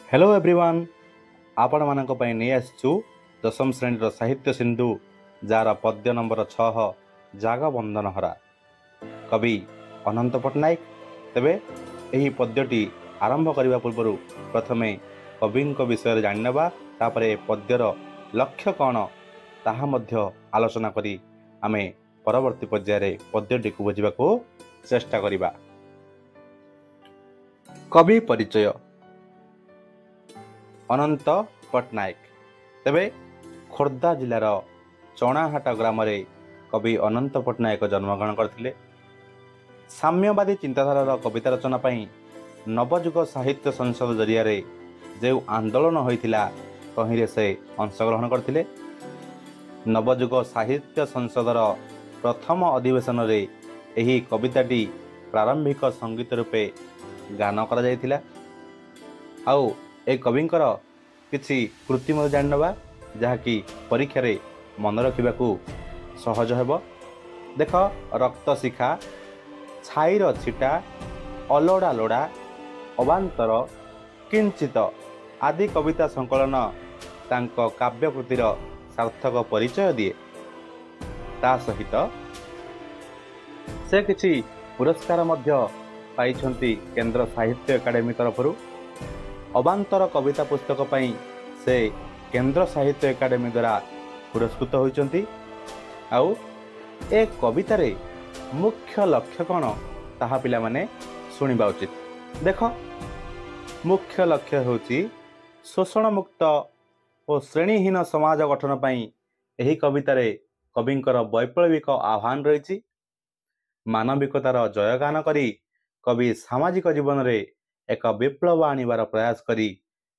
Hello everyone, ଆପଣମାନଙ୍କ ପାଇଁ ନେଇ ଆସିଛୁ ଦଶମ ଶ୍ରେଣୀର ସାହିତ୍ୟ ସିନ୍ଧୁ, ଯାହାର ପଦ୍ୟ ନମ୍ବର 6, ଜାଗ ବନ୍ଧନ ହରା, କବି ଅନନ୍ତ ପଟ୍ଟନାୟକ। ତେବେ ଏହି ପଦ୍ୟଟି ଆରମ୍ଭ କରିବା ପୂର୍ବରୁ ପ୍ରଥମେ କବିଙ୍କ ବିଷୟରେ ଜାଣିନେବା, ତାପରେ ପଦ୍ୟର ଲକ୍ଷ୍ୟ କ'ଣ ତାହା ମଧ୍ୟ ଆଲୋଚନା କରି ଆମେ ପରବର୍ତ୍ତୀ ପର୍ଯ୍ୟାୟରେ ପଦ୍ୟଟିକୁ ବୁଝିବାକୁ ଚେଷ୍ଟା କରିବା। କବି ପରିଚୟ ଅନନ୍ତ ପଟ୍ଟନାୟକ। ତେବେ ଖୋର୍ଦ୍ଧା ଜିଲ୍ଲାର ଚଣାହାଟ ଗ୍ରାମରେ କବି ଅନନ୍ତ ପଟ୍ଟନାୟକ ଜନ୍ମଗ୍ରହଣ କରିଥିଲେ। ସାମ୍ୟବାଦୀ ଚିନ୍ତାଧାରାର କବିତା ରଚନା ପାଇଁ ନବଯୁଗ ସାହିତ୍ୟ ସଂସଦ ଜରିଆରେ ଯେଉଁ ଆନ୍ଦୋଳନ ହୋଇଥିଲା, ତହିଁରେ ସେ ଅଂଶଗ୍ରହଣ କରିଥିଲେ। ନବଯୁଗ ସାହିତ୍ୟ ସଂସଦର ପ୍ରଥମ ଅଧିବେଶନରେ ଏହି କବିତାଟି ପ୍ରାରମ୍ଭିକ ସଙ୍ଗୀତ ରୂପେ ଗାନ କରାଯାଇଥିଲା। ଆଉ ଏ କବିଙ୍କର କିଛି କୃତି ମଧ୍ୟ ଜାଣିନେବା, ଯାହାକି ପରୀକ୍ଷାରେ ମନେ ରଖିବାକୁ ସହଜ ହେବ। ଦେଖ, ରକ୍ତଶିଖା, ଛାଇର ଛିଟା, ଅଲୋଡ଼ା ଲୋଡ଼ା, ଅବାନ୍ତର, କିଞ୍ଚିତ ଆଦି କବିତା ସଂକଳନ ତାଙ୍କ କାବ୍ୟକୃତିର ସାର୍ଥକ ପରିଚୟ ଦିଏ। ତା ସହିତ ସେ କିଛି ପୁରସ୍କାର ମଧ୍ୟ ପାଇଛନ୍ତି କେନ୍ଦ୍ର ସାହିତ୍ୟ ଏକାଡେମୀ ତରଫରୁ। ଅବାନ୍ତର କବିତା ପୁସ୍ତକ ପାଇଁ ସେ କେନ୍ଦ୍ର ସାହିତ୍ୟ ଏକାଡେମୀ ଦ୍ୱାରା ପୁରସ୍କୃତ ହୋଇଛନ୍ତି। ଆଉ ଏ କବିତାରେ ମୁଖ୍ୟ ଲକ୍ଷ୍ୟ କ'ଣ, ତାହା ପିଲାମାନେ ଶୁଣିବା ଉଚିତ। ଦେଖ, ମୁଖ୍ୟ ଲକ୍ଷ୍ୟ ହେଉଛି ଶୋଷଣମୁକ୍ତ ଓ ଶ୍ରେଣୀହୀନ ସମାଜ ଗଠନ ପାଇଁ ଏହି କବିତାରେ କବିଙ୍କର ବୈପ୍ଳବିକ ଆହ୍ୱାନ ରହିଛି। ମାନବିକତାର ଜୟଗାନ କରି କବି ସାମାଜିକ ଜୀବନରେ ଏକ ବିପ୍ଳବ ଆଣିବାର ପ୍ରୟାସ କରି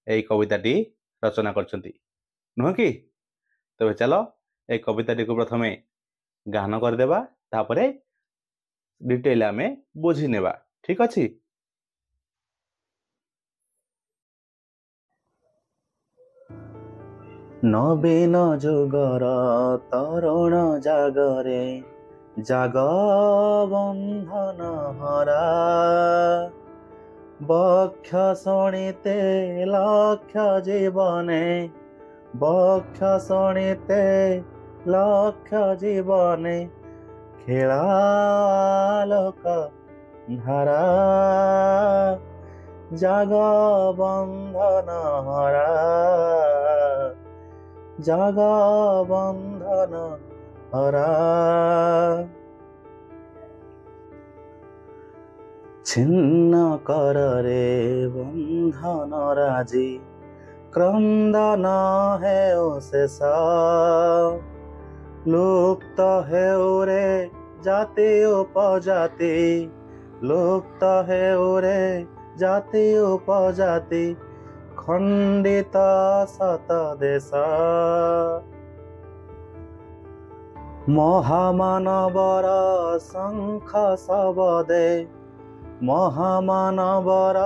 ଏହି କବିତାଟି ରଚନା କରିଛନ୍ତି, ନୁହେଁ କି? ତେବେ ଚାଲ, ଏ କବିତାଟିକୁ ପ୍ରଥମେ ଗାନ କରିଦେବା, ତାପରେ ଡିଟେଲ ଆମେ ବୁଝି ନେବା। ଠିକ ଅଛି? ନବୀନ ଯୁଗର ତରୁଣ ଜାଗରେ, ଜାଗ ବନ୍ଧନ ହରା। ବକ୍ଷ ଶୁଣିତେ ଲକ୍ଷ ଜୀବନେ, ବକ୍ଷ ଶୁଣିତେ ଲକ୍ଷ ଜୀବନେ, ଖେଳାଲୋକ ଧାରା। ଜାଗ ବନ୍ଧନ ହରା, ଜାଗ ବନ୍ଧନ ହରା। ଛିନ୍ନ କରରେ ବନ୍ଧନ ରାଜି, କ୍ରନ୍ଦନ ହେଉ ଶେଷ। ଲୁପ୍ତ ହେଉ ରେ ଜାତି ଉପଜାତି, ଲୁପ୍ତ ହେଉ ରେ ଜାତି ଉପଜାତି, ଖଣ୍ଡିତ ସତ ଦେଶ। ମହାମାନବର ଶଙ୍ଖ ଶବଦେ, ମହାମାନବର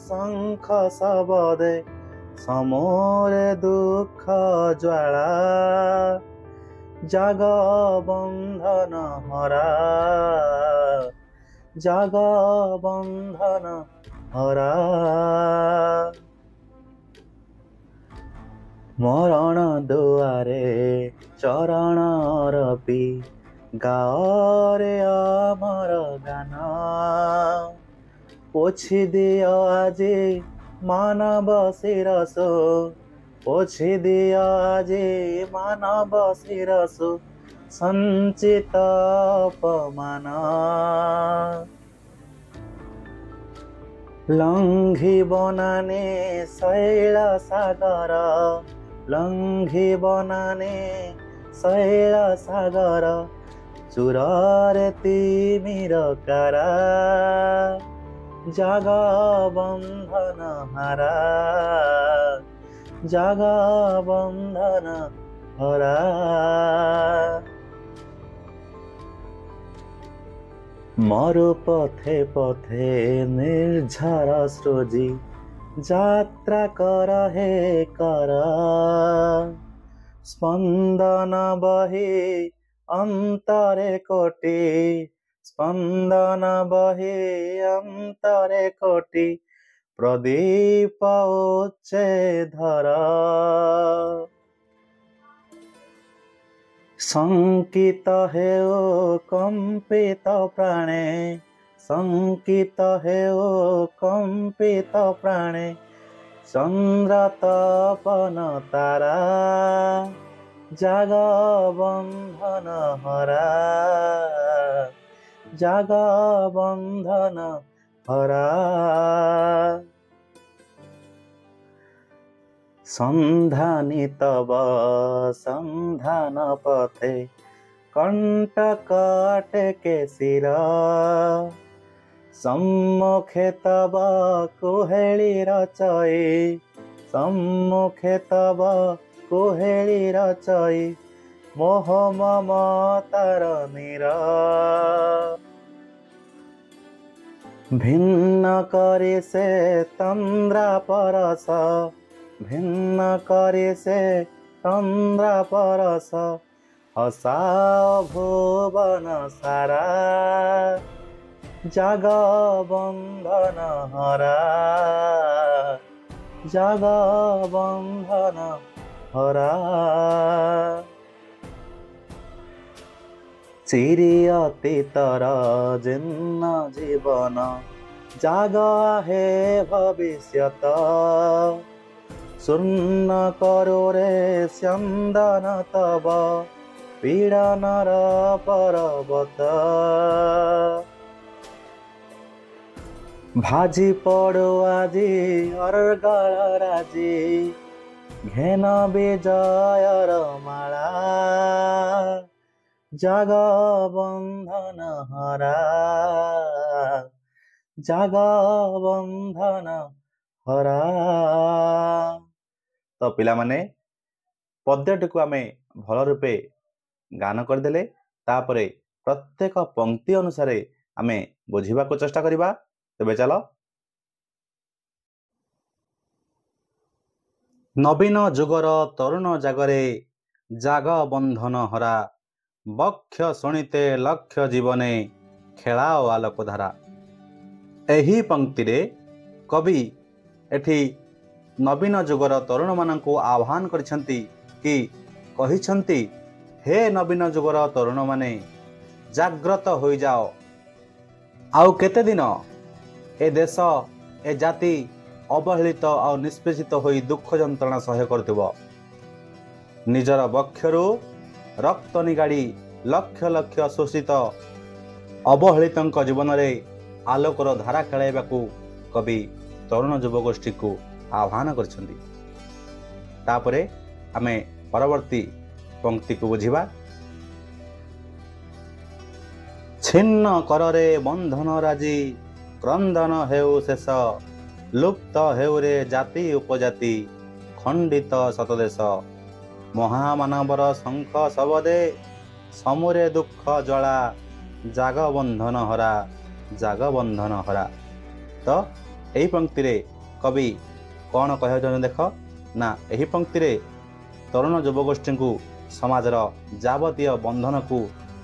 ଶଙ୍ଖ ଶବଦେ, ସମୋରେ ଦୁଃଖ ଜ୍ୱାଳା। ଜାଗ ବନ୍ଧନ ହରା, ଜାଗ ବନ୍ଧନ ହରା। ମରଣ ଦୁଆରେ ଚରଣ ରପି, ଗାଅରେ ଅମର ଗାନ। ପୋଛି ଦିଅ ଆଜି ମାନବ ଶିରସୁ, ପୋଛି ଦିଅ ଆଜି ମାନବ ଶିରସୁ, ସଞ୍ଚିତ ଅପମାନ। ଲଙ୍ଘିବ ନାନେ ଶୈଳ ସାଗର, ଲଙ୍ଘିବ ନାନେ ଶୈଳ ସାଗର, ଚୂରରେ ତିମିର କାରା। ଜାଗ ବନ୍ଧନ ହାରା, ଜାଗ ବନ୍ଧନ ହରା। ମରୁ ପଥେ ପଥେ ନିର୍ଝର ସୃଜି, ଯାତ୍ରା କର ହେ କର। ସ୍ପନ୍ଦନ ବହି ଅନ୍ତରେ କୋଟି, ସ୍ପନ୍ଦନ ବହି ଅନ୍ତରେ କୋଟି, ପ୍ରଦୀପ ଉଚ୍ଚେ ଧର। ଶଙ୍କିତ ହେଉ କମ୍ପିତ ପ୍ରାଣେ, ଶଙ୍କିତ ହେଉ କମ୍ପିତ ପ୍ରାଣେ, ଚନ୍ଦ୍ର ତପନ ତାରା। ଜାଗ ବନ୍ଧନ ହରା, ଜାଗ ବନ୍ଧନ ହରା। ସନ୍ଧାନୀ ତବ ସନ୍ଧାନ ପଥେ କଣ୍ଟକ ଟେକେ ଶିର, ସମ୍ମୁଖେ ତବ କୁହେଳି ରଚଇ, ସମ୍ମୁଖେ ତବ କୁହେଳି ରଚଇ, ମୋହ ମମତାର ନୀର। ଭିନ୍ନ କରି ସେ ତନ୍ଦ୍ରା ପରଶ, ଭିନ୍ନ କରି ସେ ତନ୍ଦ୍ରା ପରଶ, ହସାଅ ଭୁବନ ସାରା। ଜାଗ ବନ୍ଧନ ହରା, ଜାଗ ବନ୍ଧନ ହରା। ଚିରି ଅତୀତର ଜୀର୍ଣ୍ଣ ଜୀବନ, ଜାଗ ହେ ଭବିଷ୍ୟତ। ଶୂନ୍ୟ କରୋରେ ସ୍ୟନ୍ଦନ ତବ ପୀଡ଼ନର ପର୍ବତ। ଭାଜି ପଡୁ ଆଜି ଅର୍ଗଳ ରାଜି, ଘେନ ବିଜୟର ମାଳା। ଜାଗ ବନ୍ଧନ ହରା, ଜାଗ ବନ୍ଧନ ହରା। ତ ପିଲାମାନେ, ପଦ୍ୟଟିକୁ ଆମେ ଭଲ ରୂପେ ଗାନ କରିଦେଲେ, ତାପରେ ପ୍ରତ୍ୟେକ ପଙ୍କ୍ତି ଅନୁସାରେ ଆମେ ବୁଝିବାକୁ ଚେଷ୍ଟା କରିବା। ତେବେ ଚାଲ। ନବୀନ ଯୁଗର ତରୁଣ ଜାଗରେ, ଜାଗ ବନ୍ଧନ ହରା, ବକ୍ଷ ଶୁଣିତେ ଲକ୍ଷ୍ୟ ଜୀବନେ ଖେଳାଅ ଆଲୋକଧାରା। ଏହି ପଙ୍କ୍ତିରେ କବି ଏଠି ନବୀନ ଯୁଗର ତରୁଣମାନଙ୍କୁ ଆହ୍ୱାନ କରିଛନ୍ତି କି କହିଛନ୍ତି, ହେ ନବୀନ ଯୁଗର ତରୁଣମାନେ, ଜାଗ୍ରତ ହୋଇଯାଅ। ଆଉ କେତେ ଦିନ ଏ ଦେଶ ଏ ଜାତି ଅବହେଳିତ ଆଉ ନିଷ୍ପେଷିତ ହୋଇ ଦୁଃଖ ଯନ୍ତ୍ରଣା ସହ୍ୟ କରୁଥିବ? ନିଜର ବକ୍ଷରୁ ରକ୍ତ ନିଗାଡ଼ି ଲକ୍ଷ ଲକ୍ଷ ଶୋଷିତ ଅବହେଳିତଙ୍କ ଜୀବନରେ ଆଲୋକର ଧାରା ଖେଳାଇବାକୁ କବି ତରୁଣ ଯୁବଗୋଷ୍ଠୀକୁ ଆହ୍ୱାନ କରିଛନ୍ତି। ତାପରେ ଆମେ ପରବର୍ତ୍ତୀ ପଙ୍କ୍ତିକୁ ବୁଝିବା। ଛିନ୍ନ କରରେ ବନ୍ଧନ ରାଜି, କ୍ରନ୍ଦନ ହେଉ ଶେଷ, ଲୁପ୍ତ ହେଉରେ ଜାତି ଉପଜାତି, ଖଣ୍ଡିତ ଶତଦେଶ। ମହାମାନବର ଶଙ୍ଖ ଶବଦେ ସମୁରେ ଦୁଃଖ ଜଳା, ଜାଗ ବନ୍ଧନ ହରା, ଜାଗ ବନ୍ଧନ ହରା। ତ ଏହି ପଙ୍କ୍ତିରେ କବି କ'ଣ କହିବାକୁ ଚାହୁଁଛନ୍ତି ଦେଖ ନା, ଏହି ପଙ୍କ୍ତିରେ ତରୁଣ ଯୁବଗୋଷ୍ଠୀଙ୍କୁ ସମାଜର ଯାବତୀୟ ବନ୍ଧନକୁ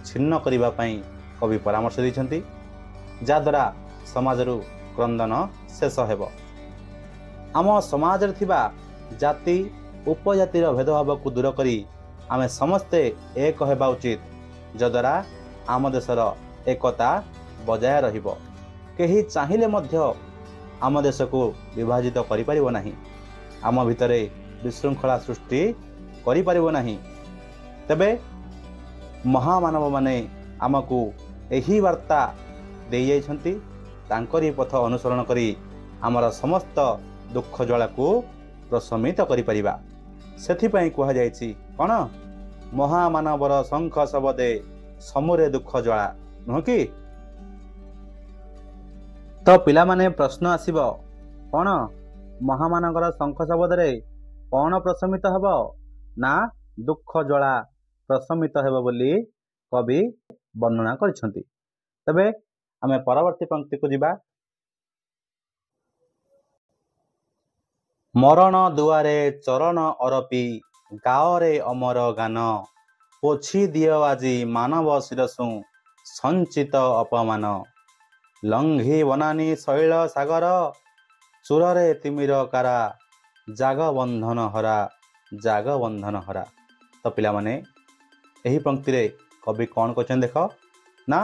ଛିନ୍ନ କରିବା ପାଇଁ କବି ପରାମର୍ଶ ଦେଇଛନ୍ତି, ଯାହାଦ୍ୱାରା ସମାଜରୁ କ୍ରନ୍ଦନ ଶେଷ ହେବ। ଆମ ସମାଜରେ ଥିବା ଜାତି ଉପଜାତିର ଭେଦଭାବକୁ ଦୂର କରି ଆମେ ସମସ୍ତେ ଏକ ହେବା ଉଚିତ, ଯଦ୍ୱାରା ଆମ ଦେଶର ଏକତା ବଜାୟ ରହିବ। କେହି ଚାହିଁଲେ ମଧ୍ୟ ଆମ ଦେଶକୁ ବିଭାଜିତ କରିପାରିବ ନାହିଁ, ଆମ ଭିତରେ ବିଶୃଙ୍ଖଳା ସୃଷ୍ଟି କରିପାରିବ ନାହିଁ। ତେବେ ମହାମାନବମାନେ ଆମକୁ ଏହି ବାର୍ତ୍ତା ଦେଇଯାଇଛନ୍ତି, ତାଙ୍କରି ପଥ ଅନୁସରଣ କରି ଆମର ସମସ୍ତ ଦୁଃଖ ଜ୍ୱାଳାକୁ ପ୍ରଶମିତ କରିପାରିବା। ସେଥିପାଇଁ କୁହାଯାଇଛି କ'ଣ, ମହାମାନବର ଶଙ୍ଖ ଶବଦେ ସମୁରେ ଦୁଃଖ ଜ୍ୱାଳା, ନୁହଁ କି? ତ ପିଲାମାନେ, ପ୍ରଶ୍ନ ଆସିବ କ'ଣ, ମହାମାନଙ୍କର ଶଙ୍ଖ ଶବଦରେ କ'ଣ ପ୍ରଶମିତ ହେବ? ନା, ଦୁଃଖ ଜ୍ୱାଳା ପ୍ରଶମିତ ହେବ ବୋଲି କବି ବର୍ଣ୍ଣନା କରିଛନ୍ତି। ତେବେ ଆମେ ପରବର୍ତ୍ତୀ ପଙ୍କ୍ତିକୁ ଯିବା। ମରଣ ଦୁଆରେ ଚରଣ ଅରପି ଗାଅରେ ଅମର ଗାନ, ପୋଛି ଦିଅ ଆଜି ମାନବ ଶିରସୁ ସଞ୍ଚିତ ଅପମାନ। ଲଙ୍ଘି ବନାନୀ ଶୈଳ ସାଗର, ଚୂରରେ ତିମିର କାରା, ଜାଗ ବନ୍ଧନ ହରା, ଜାଗ ବନ୍ଧନ ହରା। ତ ପିଲାମାନେ, ଏହି ପଙ୍କ୍ତିରେ କବି କ'ଣ କହିଛନ୍ତି ଦେଖ ନା,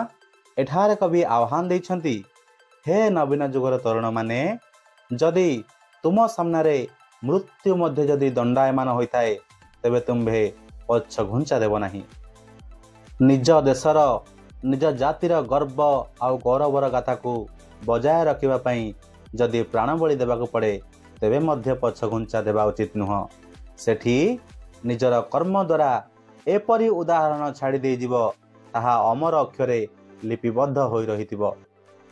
ଏଠାରେ କବି ଆହ୍ୱାନ ଦେଇଛନ୍ତି, ହେ ନବୀନ ଯୁଗର ତରୁଣମାନେ, ଯଦି ତୁମ ସାମ୍ନାରେ ମୃତ୍ୟୁ ମଧ୍ୟ ଯଦି ଦଣ୍ଡାୟମାନ ହୋଇଥାଏ, ତେବେ ତୁମ୍ଭେ ପଛ ଘୁଞ୍ଚା ଦେବ ନାହିଁ। ନିଜ ଦେଶର, ନିଜ ଜାତିର ଗର୍ବ ଆଉ ଗୌରବର ଗାଥାକୁ ବଜାୟ ରଖିବା ପାଇଁ ଯଦି ପ୍ରାଣବଳି ଦେବାକୁ ପଡ଼େ, ତେବେ ମଧ୍ୟ ପଛ ଘୁଞ୍ଚା ଦେବା ଉଚିତ ନୁହଁ। ସେଠି ନିଜର କର୍ମ ଦ୍ୱାରା ଏପରି ଉଦାହରଣ ଛାଡ଼ି ଦେଇଯିବ, ତାହା ଅମର ଅକ୍ଷରେ ଲିପିବଦ୍ଧ ହୋଇ ରହିଥିବ।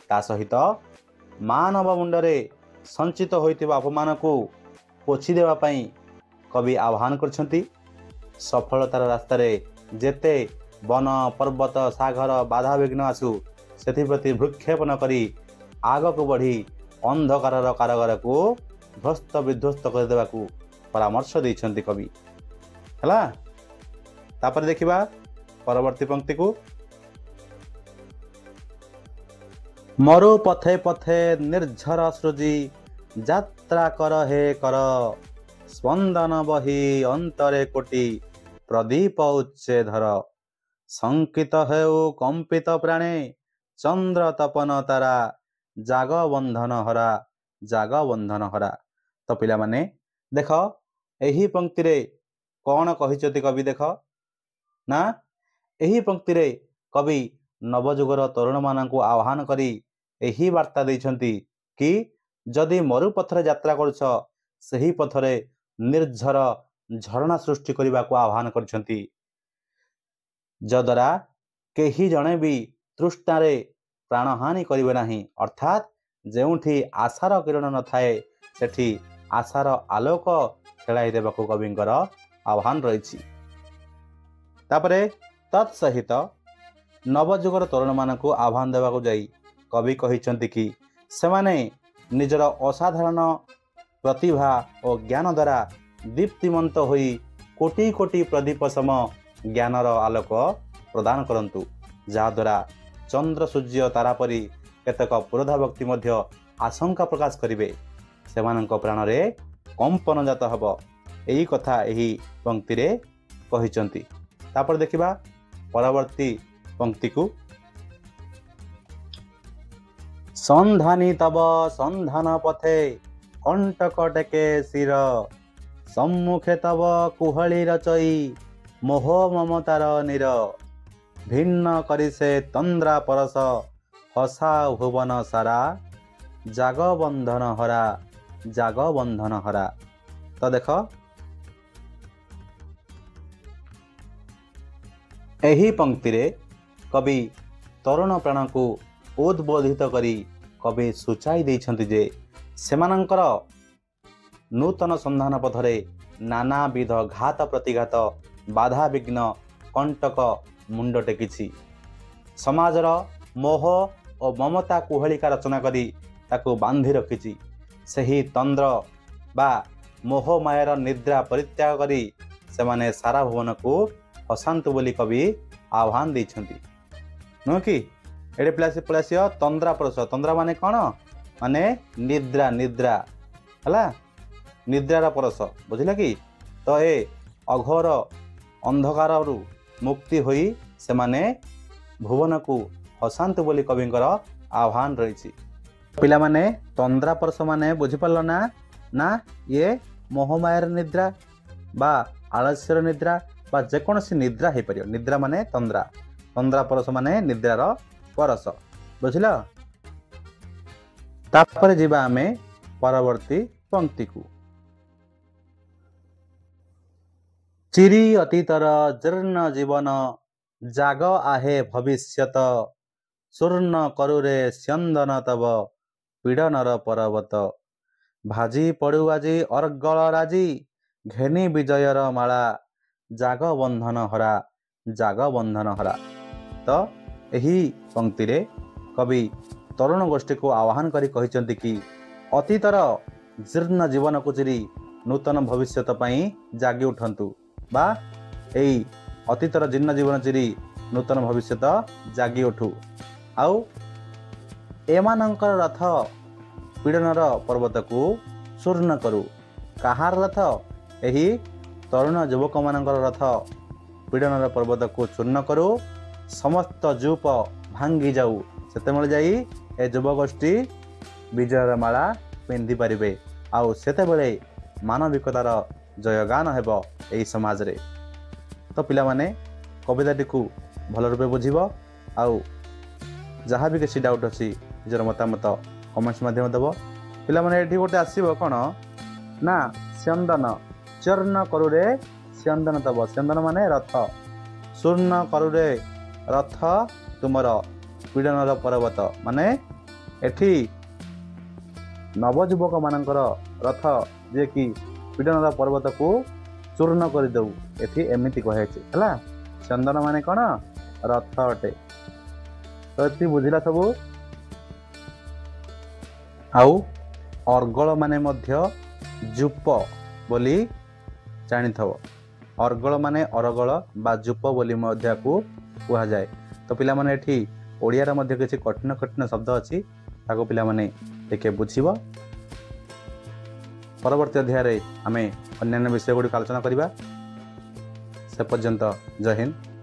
ତା ସହିତ ମାନବ ମୁଣ୍ଡରେ ସଞ୍ଚିତ ହୋଇଥିବା ଅପମାନକୁ ପୋଛି ଦେବା ପାଇଁ କବି ଆହ୍ୱାନ କରିଛନ୍ତି। ସଫଳତାର ରାସ୍ତାରେ ଯେତେ ବନ ପର୍ବତ ସାଗର ବାଧାବିଘ୍ନ ଆସୁ, ସେଥିପ୍ରତି ଭୃକ୍ଷେପ ନ କରି ଆଗକୁ ବଢ଼ି ଅନ୍ଧକାରର କାରଗାରକୁ ଧ୍ୱସ୍ତ ବିଧ୍ୱସ୍ତ କରିଦେବାକୁ ପରାମର୍ଶ ଦେଇଛନ୍ତି କବି। ହେଲା, ତାପରେ ଦେଖିବା ପରବର୍ତ୍ତୀ ପଙ୍କ୍ତିକୁ। ମରୁ ପଥେ ପଥେ ନିର୍ଝର ସୃଜି ଯାତ୍ରା କର ହେ କର, ସ୍ପନ୍ଦନ ବହି ଅନ୍ତରେ କୋଟି ପ୍ରଦୀପ ଉଚ୍ଚେ ଧର। ଶଙ୍କିତ ହେଉ କମ୍ପିତ ପ୍ରାଣେ ଚନ୍ଦ୍ର ତପନ ତାରା, ଜାଗ ବନ୍ଧନ ହରା, ଜାଗ ବନ୍ଧନ ହରା। ତ ପିଲାମାନେ ଦେଖ, ଏହି ପଙ୍କ୍ତିରେ କ'ଣ କହିଛନ୍ତି କବି ଦେଖ ନା, ଏହି ପଙ୍କ୍ତିରେ କବି ନବଯୁଗର ତରୁଣମାନଙ୍କୁ ଆହ୍ୱାନ କରି ଏହି ବାର୍ତ୍ତା ଦେଇଛନ୍ତି କି ଯଦି ମରୁପଥରେ ଯାତ୍ରା କରୁଛ, ସେହି ପଥରେ ନିର୍ଝର ଝରଣା ସୃଷ୍ଟି କରିବାକୁ ଆହ୍ୱାନ କରିଛନ୍ତି, ଯଦ୍ୱାରା କେହି ଜଣେ ବି ତୃଷ୍ଣାରେ ପ୍ରାଣହାନି କରିବେ ନାହିଁ। ଅର୍ଥାତ୍ ଯେଉଁଠି ଆଶାର କିରଣ ନଥାଏ, ସେଠି ଆଶାର ଆଲୋକ ଖେଳାଇ ଦେବାକୁ କବିଙ୍କର ଆହ୍ୱାନ ରହିଛି। ତାପରେ ତତ୍ ସହିତ ନବଯୁଗର ତରୁଣମାନଙ୍କୁ ଆହ୍ୱାନ ଦେବାକୁ ଯାଇ କବି କହିଛନ୍ତି କି ସେମାନେ ନିଜର ଅସାଧାରଣ ପ୍ରତିଭା ଓ ଜ୍ଞାନ ଦ୍ୱାରା ଦୀପ୍ତିମନ୍ତ ହୋଇ କୋଟି କୋଟି ପ୍ରଦୀପ ସମ ଜ୍ଞାନର ଆଲୋକ ପ୍ରଦାନ କରନ୍ତୁ, ଯାହାଦ୍ୱାରା ଚନ୍ଦ୍ର ସୂର୍ଯ୍ୟ ତାରା ପରି କେତେକ ପୁରୋଧା ବ୍ୟକ୍ତି ମଧ୍ୟ ଆଶଙ୍କା ପ୍ରକାଶ କରିବେ, ସେମାନଙ୍କ ପ୍ରାଣରେ କମ୍ପନ ଜାତ ହେବ। ଏହି କଥା ଏହି ପଙ୍କ୍ତିରେ କହିଛନ୍ତି। ତାପରେ ଦେଖିବା ପରବର୍ତ୍ତୀ ପଙ୍କ୍ତିକୁ। ସନ୍ଧାନୀ ତବ ସନ୍ଧାନ ପଥେ କଣ୍ଟକ ଟେକେ ଶିର, ସମ୍ମୁଖେ ତବ କୁହଳି ରଚଇ ମୋହ ମମତାର ନୀର। ଭିନ୍ନ କରି ସେ ତନ୍ଦ୍ରା ପରଶ ହସା ଭୁବନ ସାରା, ଜାଗ ବନ୍ଧନ ହରା, ଜାଗ ବନ୍ଧନ ହରା। ତ ଦେଖ, ଏହି ପଙ୍କ୍ତିରେ କବି ତରୁଣ ପ୍ରାଣକୁ ଉଦ୍ବୋଧିତ କରି କବି ସୂଚାଇ ଦେଇଛନ୍ତି ଯେ ସେମାନଙ୍କର ନୂତନ ସନ୍ଧାନ ପଥରେ ନାନାବିଧ ଘାତ ପ୍ରତିଘାତ, ବାଧାବିଘ୍ନ, କଣ୍ଟକ ମୁଣ୍ଡ ଟେକିଛି। ସମାଜର ମୋହ ଓ ମମତା କୁହେଳିକା ରଚନା କରି ତାକୁ ବାନ୍ଧି ରଖିଛି। ସେହି ତନ୍ଦ୍ର ବା ମୋହମାୟାର ନିଦ୍ରା ପରିତ୍ୟାଗ କରି ସେମାନେ ସାରା ଭୁବନକୁ ହସାନ୍ତୁ ବୋଲି କବି ଆହ୍ୱାନ ଦେଇଛନ୍ତି, ନୁହେଁ କି? ଏଠି ପଳେଇ ଆସିବ ତନ୍ଦ୍ରା ପରଶ। ତନ୍ଦ୍ରା ମାନେ କ'ଣ? ମାନେ ନିଦ୍ରା, ନିଦ୍ରା ହେଲା, ନିଦ୍ରାର ପରଶ, ବୁଝିଲେ କି? ତ ଏ ଅଘୋର ଅନ୍ଧକାରରୁ ମୁକ୍ତି ହୋଇ ସେମାନେ ଭୁବନକୁ ହସାନ୍ତୁ ବୋଲି କବିଙ୍କର ଆହ୍ୱାନ ରହିଛି। ପିଲାମାନେ, ତନ୍ଦ୍ରା ପରଶ ମାନେ ବୁଝିପାରିଲ ନା? ନା ଇଏ ମୋହମାୟାର ନିଦ୍ରା ବା ଆଳସ୍ୟର ନିଦ୍ରା ବା ଯେକୌଣସି ନିଦ୍ରା ହେଇପାରିବ। ନିଦ୍ରା ମାନେ ତନ୍ଦ୍ରା, ତନ୍ଦ୍ରା ପରଶ ମାନେ ନିଦ୍ରାର ପରଶ, ବୁଝିଲ? ତାପରେ ଯିବା ଆମେ ପରବର୍ତ୍ତୀ ପଙ୍କ୍ତିକୁ। ଚିରି ଅତୀତର ଜୀର୍ଣ୍ଣ ଜୀବନ ଜାଗ ଆହେ ଭବିଷ୍ୟତ, ଚୂର୍ଣ୍ଣ କରୁରେ ସ୍ୟନ୍ଦନ ତବ ପୀଡ଼ନର ପର୍ବତ। ଭାଜି ପଡୁ ଆଜି ଅର୍ଗଳ ରାଜି ଘେନି ବିଜୟର ମାଳା, ଜାଗ ବନ୍ଧନ ହରା, ଜାଗ ବନ୍ଧନ ହରା। ତ ଏହି ପଙ୍କ୍ତିରେ କବି ତରୁଣ ଗୋଷ୍ଠୀକୁ ଆହ୍ୱାନ କରି କହିଛନ୍ତି କି ଅତୀତର ଜୀର୍ଣ୍ଣ ଜୀବନକୁ ଚିରି ନୂତନ ଭବିଷ୍ୟତ ପାଇଁ ଜାଗି ଉଠନ୍ତୁ, ବା ଏଇ ଅତୀତର ଜୀର୍ଣ୍ଣ ଜୀବନ ଚିରି ନୂତନ ଭବିଷ୍ୟତ ଜାଗି ଉଠୁ। ଆଉ ଏମାନଙ୍କର ରଥ ପୀଡ଼ନର ପର୍ବତକୁ ଚୂର୍ଣ୍ଣ କରୁ। କାହାର ରଥ? ଏହି ତରୁଣ ଯୁବକମାନଙ୍କର ରଥ ପୀଡ଼ନର ପର୍ବତକୁ ଚୂର୍ଣ୍ଣ କରୁ, ସମସ୍ତ ଯୂପ ଭାଙ୍ଗି ଯାଉ। ସେତେବେଳେ ଯାଇ ଏ ଯୁବଗୋଷ୍ଠୀ ବିଜୟର ମାଳା ପିନ୍ଧିପାରିବେ, ଆଉ ସେତେବେଳେ ମାନବିକତାର ଜୟଗାନ ହେବ ଏହି ସମାଜରେ। ତ ପିଲାମାନେ, କବିତାଟିକୁ ଭଲ ରୂପେ ବୁଝିବ, ଆଉ ଯାହା ବି କିଛି ଡାଉଟ୍ ଅଛି ନିଜର ମତାମତ କମେଣ୍ଟସ୍ ମାଧ୍ୟମରେ ଦେବ। ପିଲାମାନେ, ଏଠି ଗୋଟେ ଆସିବ କ'ଣ ନା ସ୍ୟନ୍ଦନ। ଚୂର୍ଣ୍ଣ କରୁରେ ସ୍ୟନ୍ଦନ ଦେବ। ସ୍ୟନ୍ଦନ ମାନେ ରଥ। ଚୂର୍ଣ୍ଣ କରୁରେ ରଥ ତୁମର ପୀଡ଼ନର ପର୍ବତ, ମାନେ ଏଠି ନବଯୁବକମାନଙ୍କର ରଥ ଯିଏକି ପୀଡ଼ନର ପର୍ବତକୁ ଚୂର୍ଣ୍ଣ କରିଦେଉ, ଏଠି ଏମିତି କୁହାଯାଇଛି। ହେଲା, ଚନ୍ଦନ ମାନେ କ'ଣ? ରଥ ଅଟେ। ତ ଏଠି ବୁଝିଲା ସବୁ। ଆଉ ଅର୍ଗଳ ମାନେ ମଧ୍ୟ ଯୂପ ବୋଲି ଜାଣିଥବ। ଅର୍ଗଳ ମାନେ ଅରଗଳ ବା ଯୂପ ବୋଲି ମଧ୍ୟ ୟାକୁ କୁହାଯାଏ। ତ ପିଲାମାନେ, ଏଠି ଓଡ଼ିଆର ମଧ୍ୟ କିଛି କଠିନ କଠିନ ଶବ୍ଦ ଅଛି, ତାକୁ ପିଲାମାନେ ଟିକେ ବୁଝିବ। ପରବର୍ତ୍ତୀ ଅଧ୍ୟାୟରେ ଆମେ ଅନ୍ୟାନ୍ୟ ବିଷୟ ଗୁଡ଼ିକ ଆଲୋଚନା କରିବା। ସେ ପର୍ଯ୍ୟନ୍ତ ଜୟ ହିନ୍ଦ।